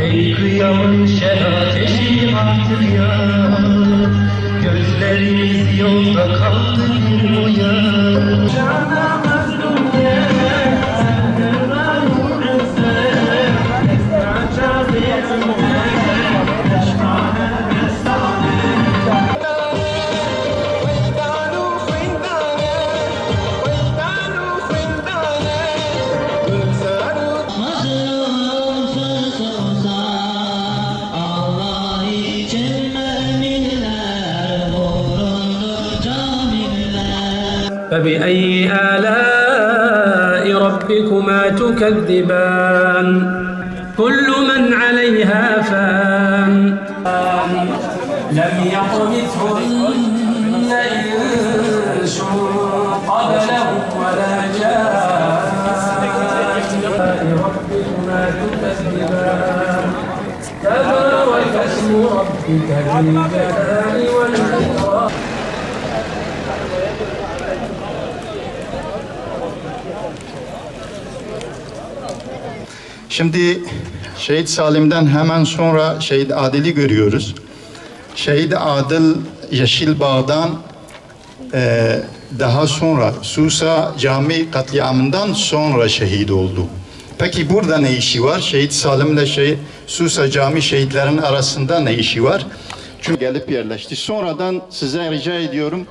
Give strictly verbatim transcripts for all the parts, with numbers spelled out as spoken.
Ey kıyamın şeratesi artık ya, gözlerimiz yolda kaldı bir uyan. فبأي آلاء ربكما تكذبان؟ كل من عليها فان. لم يطمثهن إنس قبلهم ولا جان. ربكما تكذبان. تبارك اسم ربك ذي الجلال والإكرام. Şimdi Şehit Salim'den hemen sonra Şehit Adil'i görüyoruz. Şehit Adil Yeşilbağ'dan, e, daha sonra Susa Camii katliamından sonra şehit oldu. Peki burada ne işi var? Şehit Salim'le şey, Susa Camii şehitlerin arasında ne işi var? Çünkü gelip yerleşti. Sonradan size rica ediyorum,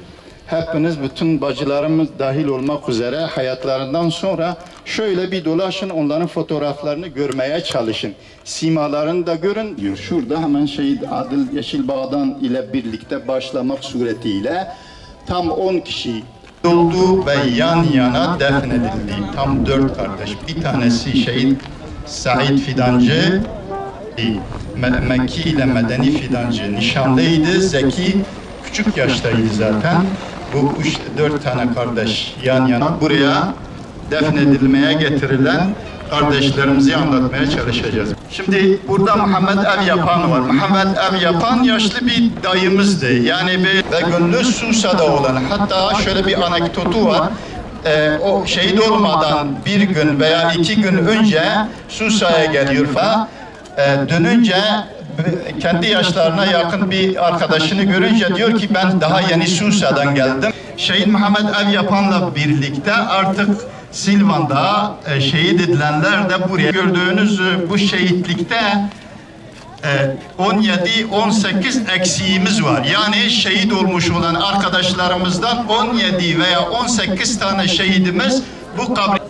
hepiniz, bütün bacılarımız dahil olmak üzere, hayatlarından sonra şöyle bir dolaşın, onların fotoğraflarını görmeye çalışın. Simalarını da görün diyor. Şurada hemen Şehit Adil Yeşilbağ'dan ile birlikte başlamak suretiyle tam on kişi oldu ve yan yana defnedildi. Tam dört kardeş. Bir tanesi Şehit Said Fidancı, Me-, Mekki ile Medeni Fidancı nişanlıydı. Zeki küçük yaştaydı zaten. Bu üç, dört tane kardeş yan yana buraya defnedilmeye getirilen kardeşlerimizi anlatmaya çalışacağız. Şimdi burada Muhammed Ev Yapan var. Muhammed Ev Yapan yaşlı bir dayımızdı. Yani bir ve gönlü Susa'da olan, hatta şöyle bir anekdotu var. Ee, o şehit olmadan bir gün veya iki gün önce Susa'ya geliyor falan. E, dönünce kendi yaşlarına yakın bir arkadaşını görünce diyor ki, "Ben daha yeni Susa'dan geldim." Şehit Muhammed Ev Yapan'la birlikte artık Silvan'da, e, şehit edilenler de buraya. Gördüğünüz, e, bu şehitlikte, e, on yedi, on sekiz eksiğimiz var. Yani şehit olmuş olan arkadaşlarımızdan on yedi veya on sekiz tane şehidimiz bu kabri.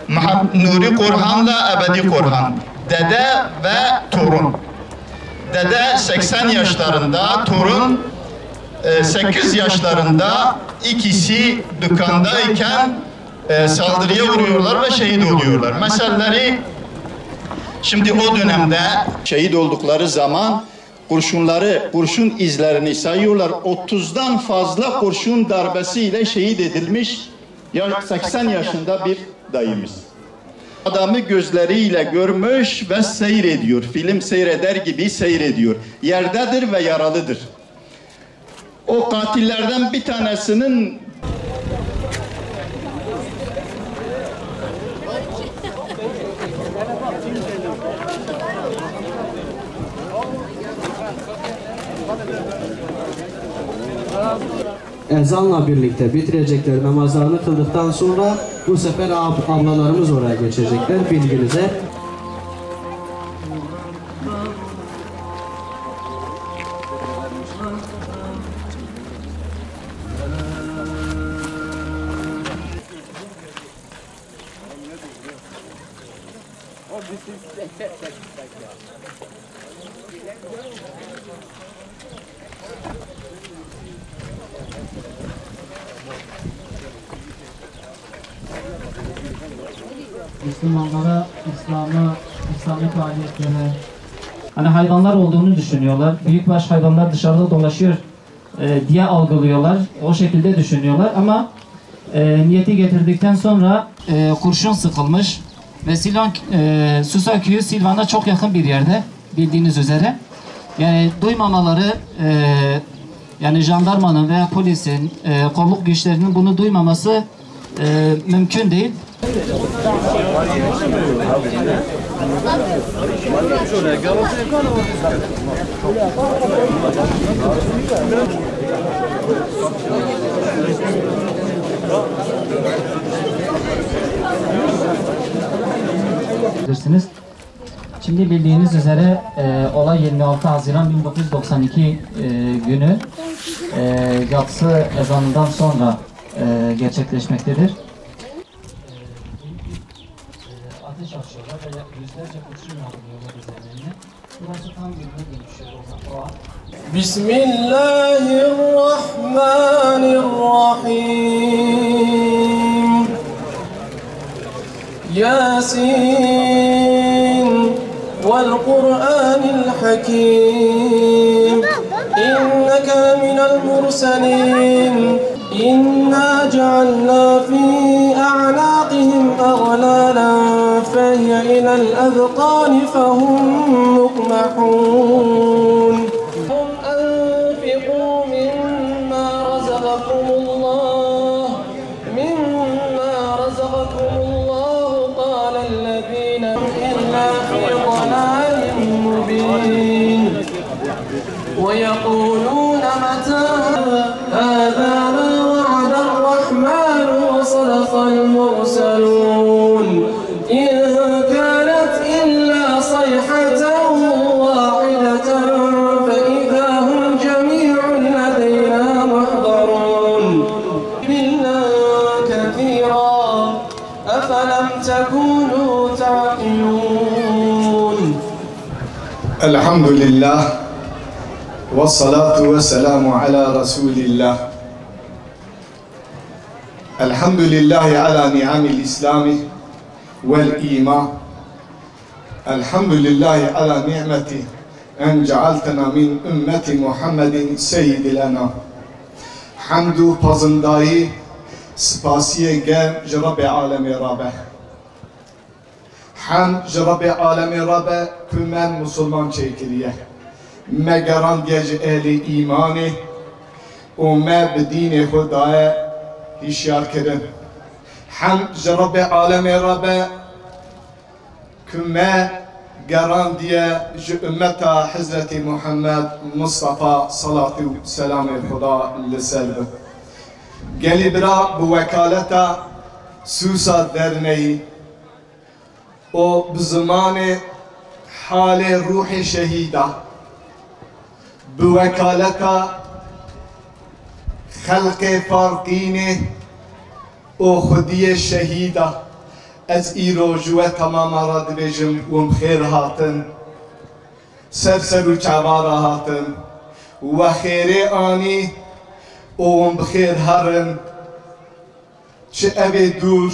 Muham-, Nuri Korhan'la Ebedi Korhan. Dede ve torun. Dede seksen yaşlarında, torun, e, sekiz yaşlarında, ikisi dükkandayken, e, saldırıya uğruyorlar ve şehit oluyorlar. Meseleleri şimdi o dönemde şehit oldukları zaman kurşunları, kurşun izlerini sayıyorlar. Otuzdan fazla kurşun darbesiyle şehit edilmiş ya seksen yaşında bir dayımız. Adamı gözleriyle görmüş ve seyrediyor. Film seyreder gibi seyrediyor. Yerdedir ve yaralıdır. O katillerden bir tanesinin Ezanla birlikte bitirecekler, namazlarını kıldıktan sonra bu sefer ab-, ablalarımız oraya geçecekler, bilginize. Müslümanlara, İslam'a, İslami faaliyetlere, hani hayvanlar olduğunu düşünüyorlar. Büyükbaş hayvanlar dışarıda dolaşıyor, e, diye algılıyorlar. O şekilde düşünüyorlar ama, e, niyeti getirdikten sonra, e, kurşun sıkılmış ve Silvan, e, Susa köyü Silvan'a çok yakın bir yerde, bildiğiniz üzere. Yani duymamaları, e, Yani jandarmanın veya polisin, e, kolluk güçlerinin bunu duymaması, e, mümkün değil. Bilirsiniz. Şimdi bildiğiniz üzere, e, olay yirmi altı Haziran bin dokuz yüz doksan iki, e, günü, e, yatsı ezanından sonra, e, gerçekleşmektedir. E, ateş açıyorlar ve yüzlerce kurşun yağdırıyorlar üzerlerine. Burası kan gölüne dönüşüyor o, o an. بسم الله الرحمن الرحيم. يس والقرآن الحكيم. إنك لمن المرسلين. إنا جعلنا في أعناقهم أغلالا فهي إلى الأذقان فهم مقمحون. أنفقوا مما رزقكم الله، مما رزقكم الله، قال الذين إلا في ضلال مبين. ويقولون متى هذا، ما وعد الرحمن وصدق المرسلون. إن كانت إلا صيحة واحدة فإذا هم جميع لدينا محضرون. إلا كثيرا. أفلم تكونوا تعقلون؟ الحمد لله، والصلاة والسلام على رسول الله. الحمد لله على نعم الإسلام والإيمان. الحمد لله على نعمة أن جعلتنا من أمة محمد سيد الأنام. Hemd û pazindayî, spasiyê germ ji Rebbê alemê re be. Hemd ji Rebbê alemê re be ku me misilman çêkiriye. Me gerandiye ji ehlê îmanê û me bi dînê xwe daye hişyarkirin. Hemd ji Rebbê alemê re be ku me gerandiye ji ummeta Hezretî Muhammed Mustafa, salatî û selamê Xuda li ser be. Gelî bira, bi wekaleta Sûsa Derneyî û bi zimanê halê ruhê şehîda, bi wekaleta xelqê Farqînê û xwediyê şehîda, ez îro ji we temama re dibêjim, hûn bi xêr hatin. Ser ser û çava re hatin. We xêrê anî û hûn bi xêr herin. Çi evê dûr,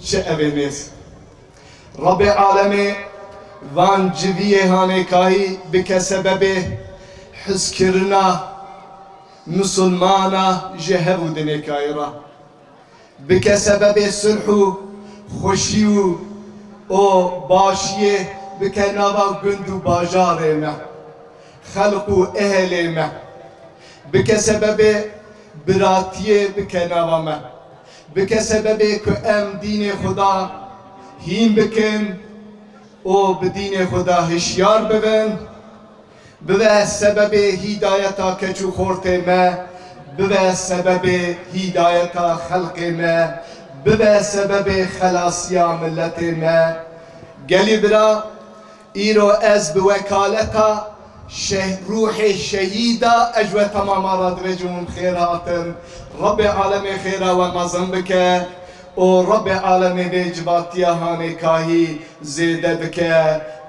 çi evê nêz. Rebbê alemê van civiyê hanêkahî bike sebebê hizkirina misilmana ji hev û dinêkayî re. Bike sebebê sulh û xweşî û, û başiyê, bike nava gund û bajarê me, xelq û ehlê me. Bike sebebê biratiyê, bike nava me. Bike sebebê ku em dînê Xuda hîn bikin û bi dînê Xuda hişyar bibin. Bibe sebebê hîdayeta keç û xortê me, bibe sebebê hîdayeta xelqê me, bibe sebebê xelasiya miletê me. Gelî bira, îro ez bi wekaleta şeh-, ruhê şehîda ez ji we temama re dibêjim, hûn bi xêr hatin. Rebbê alemê xêra we mezin bike û Rebbê alemê vê civatiya hanêkahî zêde bike.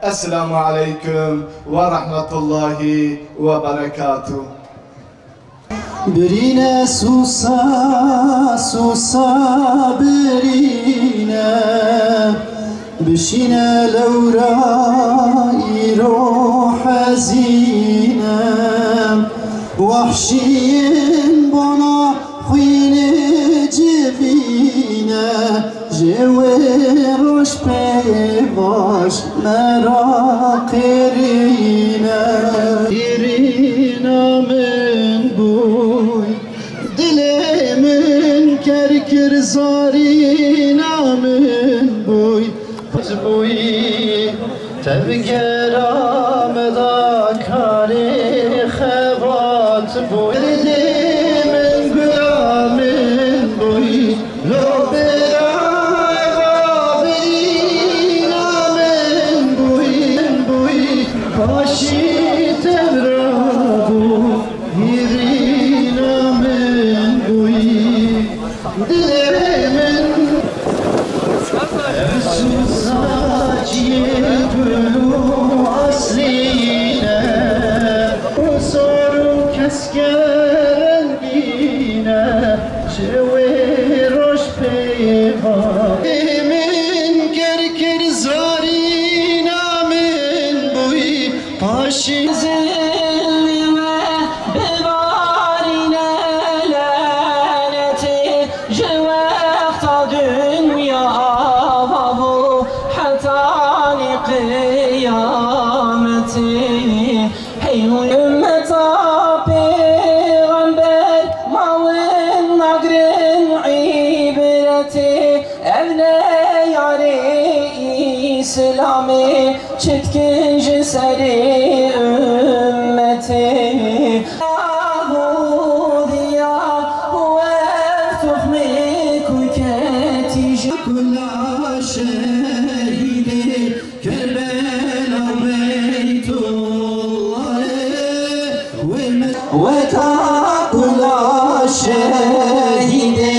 Esselamu aleykum ve rahmetullahi ve berekatuh. Birîne Sûsa, Sûsa birîne, bişîne lewra îro hezîne, wehşiyên bona xwînê civîne, ji wê roj pê baş me ra qêrîne. Qêrîna min bû. Zarîna min bûy, bûy, tevgera me da karê xebat bûy. Derdê min gula min bûy, lo bera eva birîna min bûy, bûy, paşî tevra bû, hîrîna min bûy. Dilê min ev soza ciyê gul û eslî ne, û sor û keske rengî ne, ji wê roj peyva. Dilê min ker kir zarîna min bûyî. Paşî zilli we bibarîne lenetê, ji wexta dinya ava bû hetanî qiyametê. Hey ummeta pêxember, ma win nagrin îbretê. Ev ne yarê Îslamê, çi dikin ji serê ummetê. Yahudiya û ev toxmê ku ketî ji kula şehîdê Kerbela Beytullahê. Wê me-, weta kula şehîdê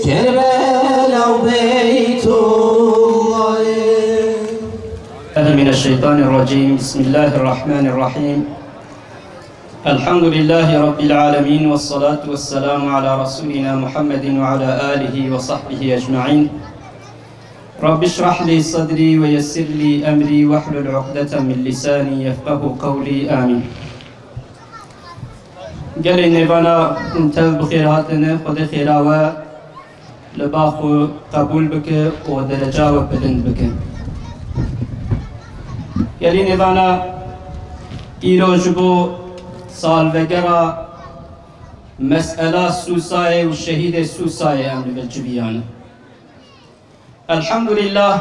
Kerbela û Beytullahê. بالله من الشيطان الرجيم. بسم الله الرحمن الرحيم. الحمد لله رب العالمين، والصلاة والسلام على رسولنا محمد وعلى آله وصحبه أجمعين. رب اشرح لي صدري ويسر لي أمري واحلل عقدة من لساني يفقهوا قولي. آمين. Gelê nêvana hûn tev bi xêr hatine, Xwedê xêra we li ba xwe qebûl bike û dereca we bilind bike. Gelê nêvana îro ji bo salvegera mesela Sûsayê û şehîdê Sûsayê em li vir civiyane. Elhamdulillah,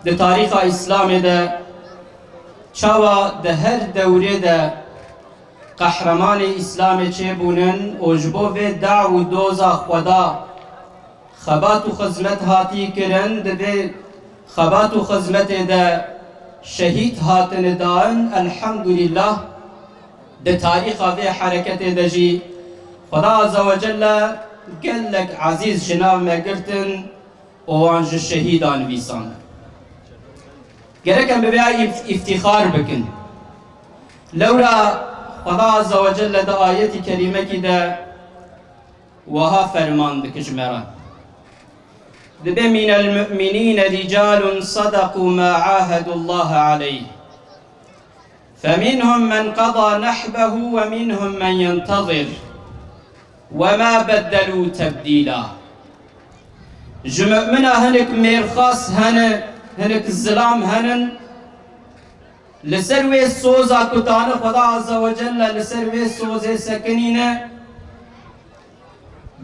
di tarîxa Îslamê de çawa di her dewrê de qehremanê Îslamê çêbûnin û ji bo vê daw û doza Xweda xebat û xizmet hatî kirin, di vê xebat û xizmetê de şehîd hatine dan, elhamdulillah, di tarîxa vê hereketê de jî Xweda Azze ve Celle gelek ezîz ji nav me girtin û wan ji şehîdan nivîsand. Gerek em bi vê îf-, îftîxar bikin. Lewra Xweda Azze ve Celle di ayetî kerîmekî de wiha ferman dike ji me re. Dibê: "Minel mu'minîne ricalun sadaqû ma ahedullaha aleyh. Feminhum men qada nehbehu ve minhum men yentezir. Ve ma beddelû tebdîla." Ji mumina hinek mêrxas hene, hinek zilam henin. Li ser wê soza ku dane Xweda Azze ve Celle li ser wê sozê sekinîne.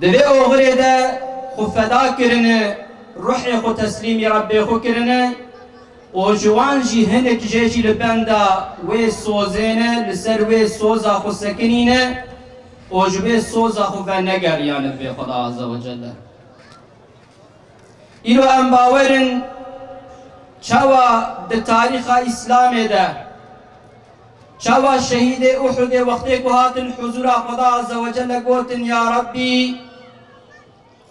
Di vê oxirê de xwe feda kirine, ruhê xwe teslîmî Rebbê xwe kirine û ji wan jî hinek jê jî li benda wê sozê ne, li ser wê soza xwe sekinîne û ji wê soza xwe venegeriyane dibê Xweda Azze ve Celle. Îro em bawer in çawa di tarîxa Îslamê de, çawa şehîdê Uhudê wextê ku hatin huzûra Xweda Azze ve Celle gotin, Ya Rebbî,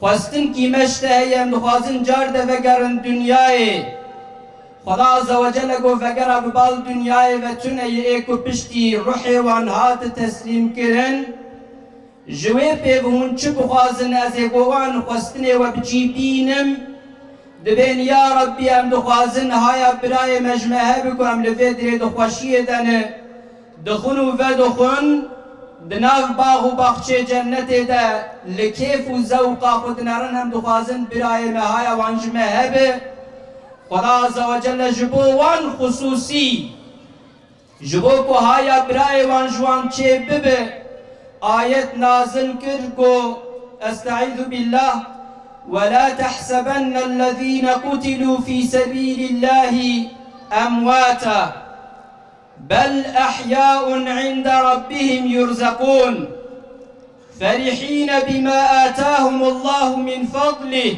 xwestinkî me ji te heye, em dixwazin car de vegerin dinyayê. Xweda Azze ve Celle got, vegera bi bal dinyayê ve tune yê ê ku piştî ruhê wan hati teslîmkirin. Ji wê pê ve hûn çi bixwazin, ez ê bo wan xwestinê we bi cî bînim. Dibên, Ya Rebbî, em dixwazin haya birayê me ji me hebe ku em li vê dirê di xweşiyê de ne, dixwin û vedixwin, di nav bax û baxçê cennetê de li kêf û zewqa xwe dinerin, em dixwazin birayê me haya wan ji me hebe. Xweda Azze ve Celle ji bo wan xusûsî, ji bo ku haya birayê wan ji wan çê bibe, ayet nazil kir, got, Estaizu billah, ولا تحسبن الذين قتلوا في سبيل الله أمواتا بل أحياء عند ربهم يرزقون فرحين بما آتاهم الله من فضله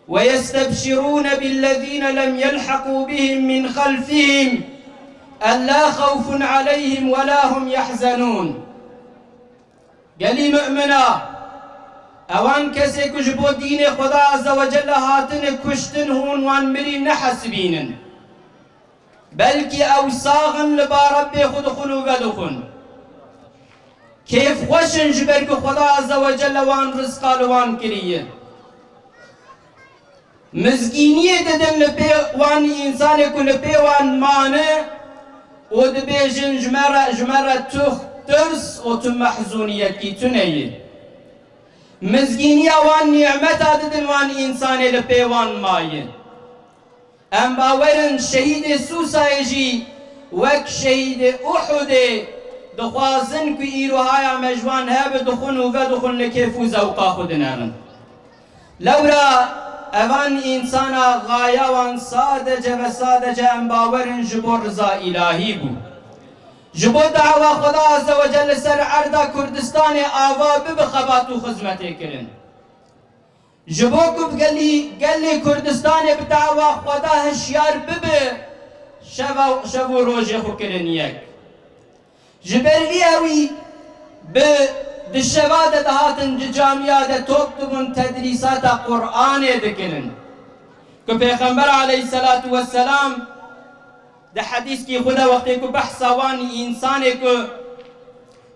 ويستبشرون بالذين لم يلحقوا بهم من خلفهم ألا خوف عليهم ولا هم يحزنون. Gelî mumina, ewan kesê ku ji bo dînê Xweda Azze ve Celle hatine kuştin, hûn wan mirî nehesibînin. Belkî ew sax in li ba Rebbê xwe dixwin û vedixwin. Kêfxweş in ji ber ku Xweda Azze ve Celle wan rizqa li wan kiriye. Mizgîniyê didin li pê wan însanê ku li pê wan mane û dibêjin, ji me re, ji me re tu tirs û tu mehzûniyetî tune ye. Mizgîniya wan nîmeta didin wan însanê li pê wan maye. Em bawer in şehîdê Sûsayê jî wek şehîdê Uhudê dixwazin ku îro haya me ji wan hebe dixwin û vedixwin li kêf û zewqa xwe dinerin. Lewra evan însana xaya wan sadece ve sadece em bawer in ji bo riza îlahî bû. Ji bo dawa Xweda Azze ve Celle ser erda Kurdistanê ava bibe xebat û xizmetê kirin. Ji bo ku gelî, gelê Kurdistanê bi dawa Xweda hişyar bibe, şeva, şev û rojê xwe kirin yek. Ji ber vî ewî bi di şeva de dihatin ci camiya de top dibûn tedrîsata Qur'anê dikirin. Ku Pêxember aleyhisselatu vesselam di hedîskî xwe de wextê ku behsa wan însanê ku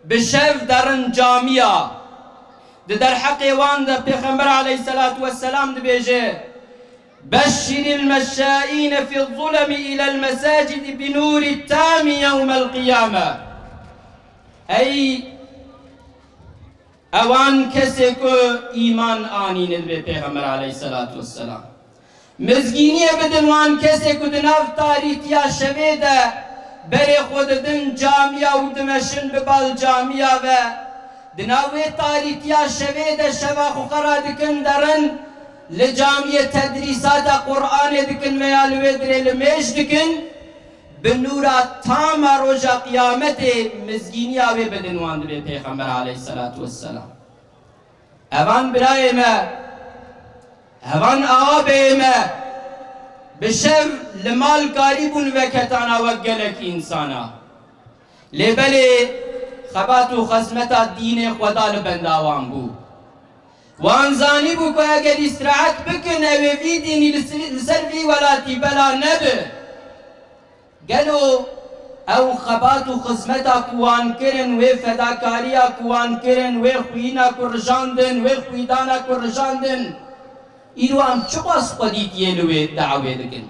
bi şev derin camiya, di derheqê wan de Pêxember aleyhisselatu vesselam dibêje, بشر المشائين في الظلم إلى المساجد بنور التام يوم القيامة. Ey ewan kesê ku îman anîne, dibê Pêxember aleyhisselatu vesselam. Mizgîniyê bidin wan kesê ku di nav tarîtiya şevê de berê xwe didin camiya û dimeşin bi bal camiya ve. Di nav wê tarîtiya şevê de şeva xwe xera dikin derin, li camiyê tedrîsata Qur'anê dikin veya li wê dirê limêj dikin, bi nûra tama roja qiyametê mizgîniya wê bidin wan, dibê Pêxember aleyhisselatu vesselam. Evan birayê me, evan abeyê me bi şev li mal karî bûn veketana wek gelek însana. Lê belê xebat û xezmeta dînê Xweda li benda wan bû. Wan zanîbû ku eger îstirahet bikin, ew ê vî dînî li si-, li ser vî welatî bela nebe. Gelo ew xebat û xizmeta ku wan kirin, wê fedakariya ku wan kirin, wê xwîna ku rijandin, wê xwîdana ku rijandin, îro em çiqas xwedîtiyê li wê dawê dikin?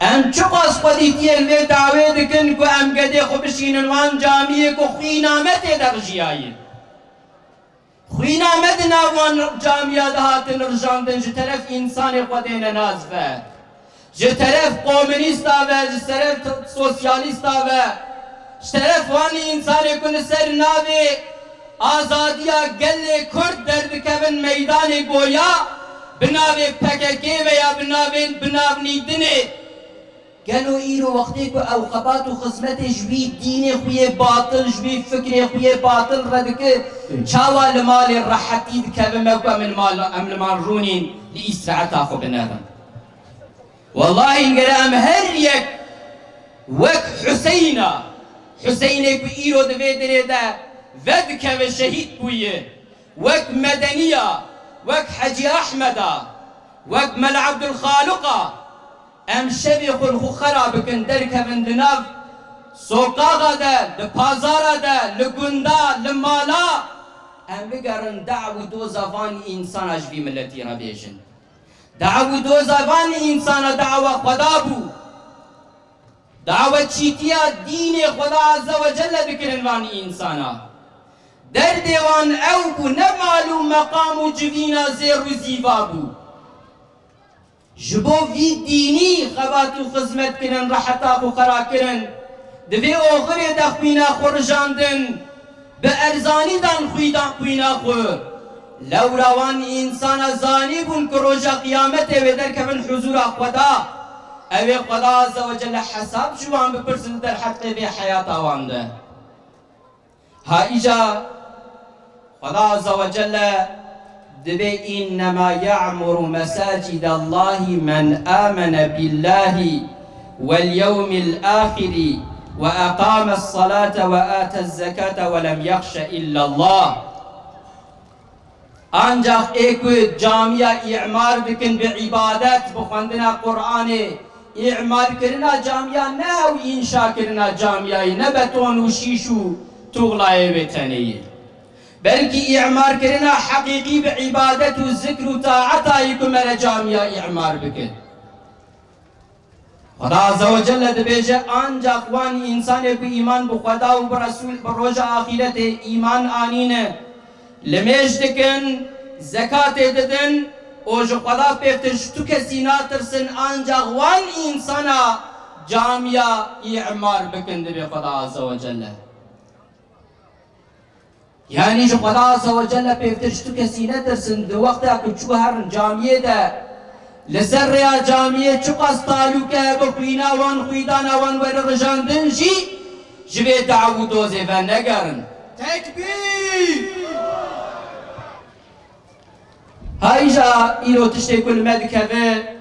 Em çiqas xwedîtiyê li wê dawê dikin ku em gedê xwe bişînin wan camiyê ku xwîna me tê de rijiyaye? Xwîna me di nav wan camiya de hatin rijandin, ji teref însanê Xwedê nenazive, ji teref komunîsta ve, ji teref t-, sosyalîsta ve, ji teref wan însanê ku li ser navê azadiya gelê Kurd derdikevin meydanê, goya bi navê P K K ve ya bi navên, bi navnî dinê. Gelo îro wextê ku ew xebat û xizmetê ji wî dînê xwe yê batil, ji wî fikrê xwe yê batil re dike, çawa li malê rehetî dikeve me ku em li mal, em li mal rûnîn li îstiraheta xwe binerin? Wellahî gere em her yek wek Huseyna, Huseynê ku îro di vê dirê de vedikeve şehîd bûye, wek Medeniya, wek Hecî Ahmeda, wek Mela Abdulxaliqa, em şevê xwe li xwe xera bikin, derkevin di nav soqaxa de, di pazara de, li gunda, li mala, em bigerin daw û doza van însana ji vî miletî re bêjin. Daw û doza van însana dawa Xweda bû. Daweçîtiya dînê Xweda Azze ve Celle dikirin van însana. Derdê wan ew bû, ne mal û meqam û civîna zêr û zîva bû. Ji bo vî dînî xebat û xizmet kirin, reheta xwe xera kirin. Di vê oxirê de xwîna xwe rijandin, bi erzanî dan xwîdan xwîna xwe. Lewra wan însana zanîbûn ku roja qiyametê wê derkevin huzûra Xweda, ew ê Xweda Azze ve Celle hesab ji wan bipirsin li derheqê vê heyata wan de. Ha îca Xweda Azze ve Celle dibê: "Innema ya'muru mesacid Allahi men amene billahi vel yevmil ahiri ve aqames salate ve ates zekate ve lem yahşe illallah." Ancaq ê ku camiya îmar dikin bi îbadet, bi xwendina Qur'anê, îmarkirina camiya ne ew înşakirina camiyayê, ne beton û şîş û tuğlayê wê tenê ye. Belkî îmarkirina heqîqî bi îbadet û zikr û taetayê ku mere camiya îmar bike. Xweda Azze ve Celle dibêje, ancaq wan însanê ku îman bi Xweda û bi Resûl, bi roja axîretê îman anîne, limêj dikin, zekatê didin û ji Xweda pêvtir ji tu kesî natirsin, ancaq wan însana camiya îmar bikin, dibê Xweda Azze ve Celle. Yanî ji Xweda Azze ve Celle pêvtir ji tu kesî netirsin, di wexta ku çû herin camiyê de, li ser rêya camiyê çiqas talûke bi xwîna wan, xwîdana wan were rijandin jî, ji vê daw û dozê venegerin. Tekbîr! Ha îja îro tiştê ku li me dikeve,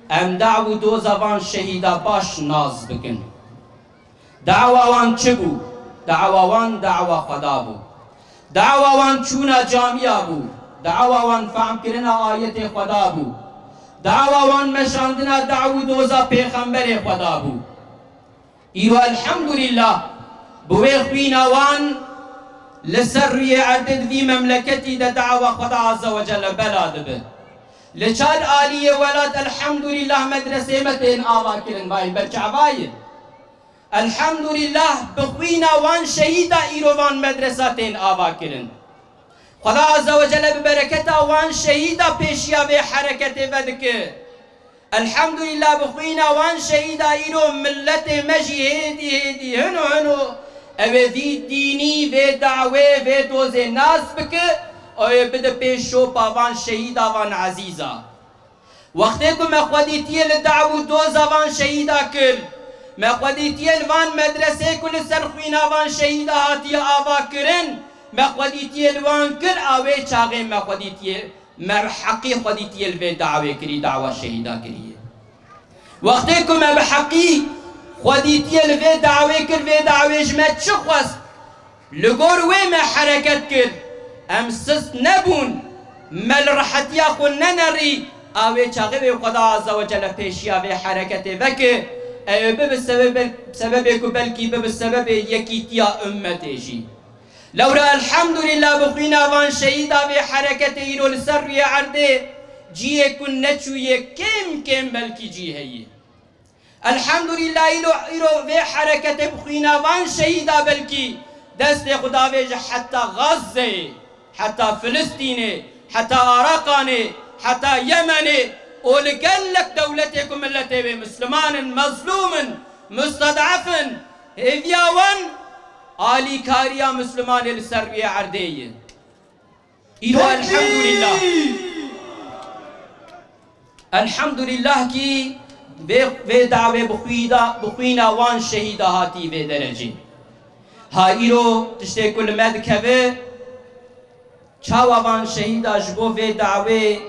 em daw û doza van şehîda baş nas bikin. Dawa wan çi bû? Dawa wan dawa Xweda bû. Dawa wan çûna camiya bû. Dawa wan fehmkirina ayetê Xweda bû. Dawa wan meşandina daw û doza pêxemberê Xweda bû. Îro elhemdulîllah, bi wê xwîna wan li ser rûyê erdê di vî memleketî de dawa Xweda Azze ve Celle bela dibe. Li çar aliyê welat elhemdulîllah medresê me tên ava kirin, vayê berçavayê. Elhemdulîllah, bi xwîna wan şehîda îro van medresa tên ava kirin. Xweda Azze ve Celle bi bereketa wan şehîda pêşiya vê hereketê vedike. Elhemdulîllah, bi xwîna wan şehîda îro miletê me jî hêdî hêdî hino hino ew ê vî dînî, vê dawê, vê dozê nas bike, ew ê bide pêş şopa van şehîda, van ezîza. Wextê ku me xwedîtiyê li daw û doza van şehîda kir, me xwedîtiyê li van medresê ku li ser xwîna van şehîda hatiye ava kirin, me xwedîtiyê li wan kir, a wê çaxê me xwedîtiyê, me bi heqî xwedîtiyê li vê dawê kirî, dawa şehîda kiriye. Wextê ku me bi heqî xwedîtiyê li vê dawê kir, vê dawê ji me çi xwest? Li gor wê me hereket kir. Em sist nebûn. Me li rehetiya xwe nenerî. A wê çaxê wê Xweda Azze ve Celle pêşiya vê hereketê veke. Ew ê bibe sebebe, sebebê ku belkî bibe sebebê yekîtiya ummetê jî. Lewra elhemdulîllah bi xwîna van şehîda vê hereketê îro li ser rûyê erdê cihê ku neçûye kêm kêm belkî cî heye. Elhemdulîllah, îro, îro vê hereketê bi xwîna van şehîda belkî destê xwe davêje heta Gazeyê, heta Filistînê, heta Araqanê, heta Yemenê û li gelek dewletê ku miletê wê misliman in, mezlûm in, mustedef in, hêviya wan alîkariya mislimanê li ser rûyê erdê ye. Îro elhemdulîllah. Elhemdulîllah kî vê, vê dawê bi xwîda, bi xwîna wan şehîda hatî vê derecê. Ha îro tiştê ku li me dikeve, çawa van şehîda ji bo vê dawê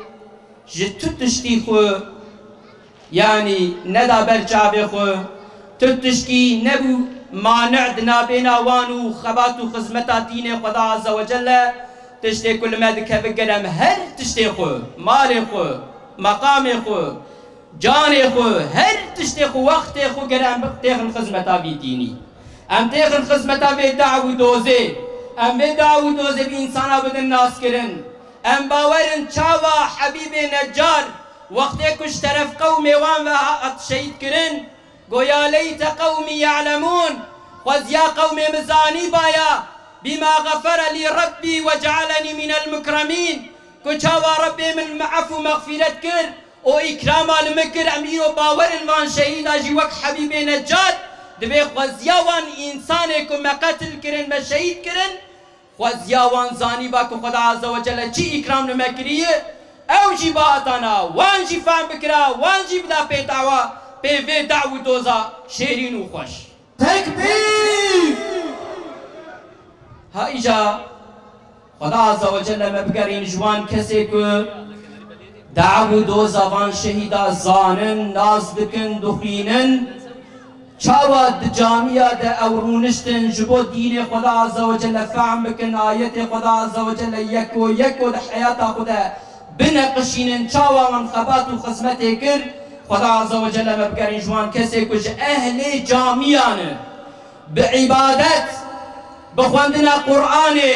ji tu tiştî xwe Yanî neda ber çavê xwe, tu tişkî nebû mane di nabêna wan û xebat û xizmeta dînê Xweda Azze ve Celle, tiştê ku li me dikeve ger em her tiştê xwe, malê xwe, meqamê xwe, canê xwe, her tiştê xwe, wextê xwe ger em têxin xizmeta vî dînî. Em têxin xizmeta vê daw û dozê. Em vê daw û dozê bi însana bidin naskirin. Em bawer in çawa Hebîbê Necar wextê ku ji teref qewmê wan ve hat şehîd kirin, go ya leyte qewmî ye'lemûn, xweziya qewmê min zanîbaya, bîma xefere lî Rebbî ve ce'elenî mînel mukremîn, ku çawa Rebbê min min efû mexfîret kir û îkrama li min kir, em îro bawer in van şehîda jî wek Hebîbê Necar, divê xweziya wan însanê ku me qetil kirin, me şehîd kirin, Xweziya wan zanîba ku Xweda Azze ve Celle çi îkram li me kiriye, ew jî bihatana, wan jî fehm bikira, wan jî bida pê dawa, pê vê daw û doza şêrîn û xweş. Tekbîr! Ha îja Xweda Azze ve Celle me bigerîn ji wan kesê ku daw û doza van şehîda zanin, nas dikin, dixwînin. Çawa di camiya de ew rûniştin ji bo dînê Xweda Azze ve Celle fehm bikin, ayetê Xweda Azze ve Celle yeko yeko di heyata xwe de bineqişînin, çawa wan xebat û xizmetê kir, Xweda Azze ve Celle me bigerîn ji wan kesê ku ji ehlê camiya ne. Bi îbadet, bi xwendina Qur'anê,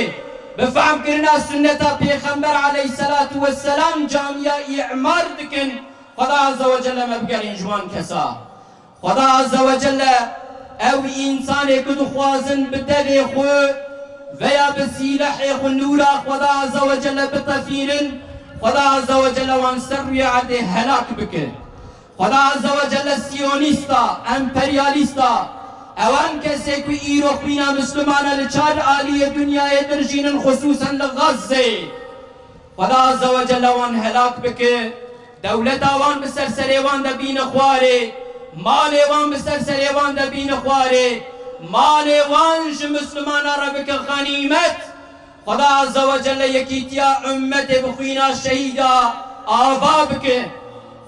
bi fehmkirina sunneta Pêxember aleyhisselatu vesselam camiya îmar dikin, Xweda Azze ve Celle me bigerîn ji wan kesa. Xweda Azze ve Celle ew însanê ku dixwazin bi devê xwe veya bi sîlehê xwe nûra Xweda Azze ve Celle bitefînin, Xweda Azze ve Celle wan ser rûyê erdê helak bike. Xweda Azze ve Celle siyonîsta, emperyalîsta, ewan kesê ku îro xwîna Mislimana li çar aliyê dinyayê dirjînin, xusûsen li Gazze. Xweda Azze ve Celle wan helak bike, dewleta wan bi ser serê wan de bîne xwarê, malê wan bi ser serê wan de bîne xwarê, malê wan ji Mislimana re bike xenîmet. Xweda Azze ve Celle yekîtiya ummetê bi xwîna şehîda ava bike.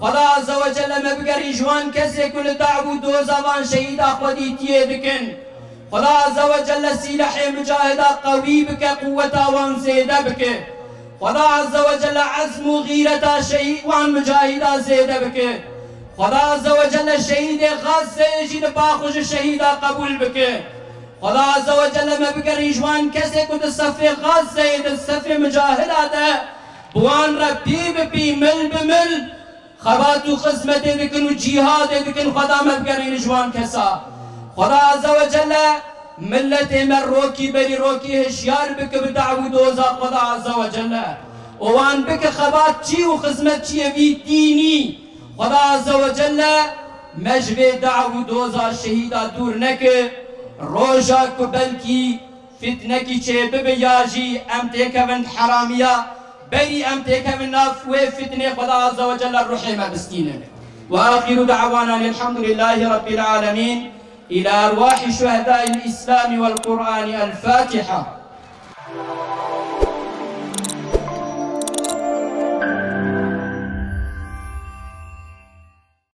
Xweda Azze ve Celle me bigerî ji wan kesê ku li daw û doza van şehîda xwedîtiyê dikin. Xweda Azze ve Celle sîlehê mucahida qewî bike, quweta wan zêde bike. Xweda Azze ve Celle ezm û xîreta şehîd wan mucahida zêde bike. Xweda Azze ve Celle şehîdê Gazze jî li ba xwe ji şehîda qebûl bike. Xweda Azze ve Celle me bigerî ji wan kesê ku di sefê Gazzeyê, di sefê mucahida de bi wan re pî bi pî, mil bi mil xebat û xizmetê dikin û cîhadê dikin. Xweda me bigerîne ji wan kesa. Xweda Azze ve Celle milletê me rokî berî rokî hişyar bike bi daw û doza Xweda Azze ve Celle. Û wan bike xebatçî û xizmetçiyê vî dînî. Xweda Azze ve Celle me ji vê daw û doza şehîda dûr neke. Roja ku belkî fitnekî çê bibe ya jî em têkevin di heramiya, berî em têkevin nav wê fitnê, Xweda Azze ve Celle ruhê me bistîne. Ve axiru da'wana elhamdülillahi rabbil alemin. Ila erwahi şuhedâil Îslamî vel Qur'anî el Fatiha.